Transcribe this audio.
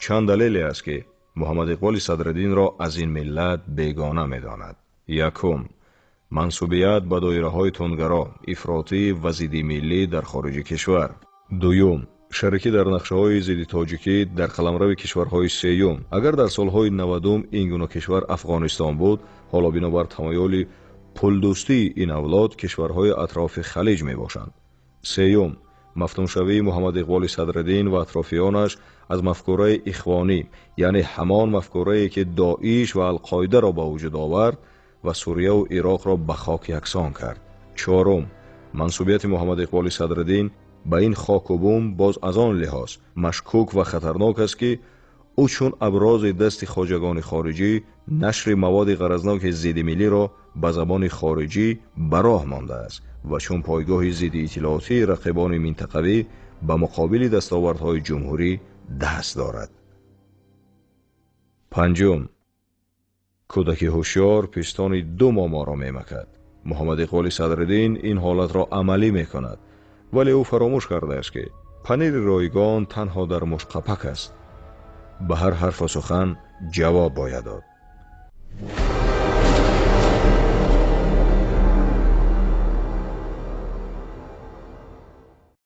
Чанд далеле аст, ки Муҳаммад Иқболи Садриддинро аз ин миллат бегона медонад. Якум, мансубият ба доираҳои тундгаро, ифротӣ ва зидди миллӣ дар хориҷи кишвар. Дуюм, шарикӣ дар нақшаҳои зидди тоҷикӣ дар қаламрави кишварҳои сеюм. Агар дар солҳои 90-ум ин гуна кишвар Афғонистон буд, ҳоло бинобар тамоюли пулдӯстии ин авлод кишварҳои атрофи Халиҷ мебошанд. Сеюм, мафтуншавии Муҳаммад Иқболи Садриддин ва атрофиёнаш аз мафкураи ихвонӣ, яъне ҳамон мафкурае, ки Доиш ва Алқоидаро ба вуҷуд овард ва Сурияву Ироқро ба хок яксон кард. Чорум, мансубияти Муҳаммад Иқболи Садриддин ба ин хоку бум боз аз он лиҳоз машкук ва хатарнок аст, ки ӯ чун абрози дасти хоҷагони хориҷӣ нашри маводи ғаразноки зидди миллиро ба забони хориҷӣ ба роҳ мондааст ва чун пойгоҳи зидди иттилоотии рақибони минтақавӣ ба муқобили дастовардҳои ҷумҳурӣ даст дорад. Панҷум, кӯдаки ҳушёр пистони ду моморо мемакад. Муҳаммад Иқболи Садриддин ин ҳолатро амалӣ мекунад, вале ӯ фаромӯш кардааст, ки панири ройгон танҳо дар мушқапак аст. Ба ҳар ҳарфу сухан ҷавоб бояд дод.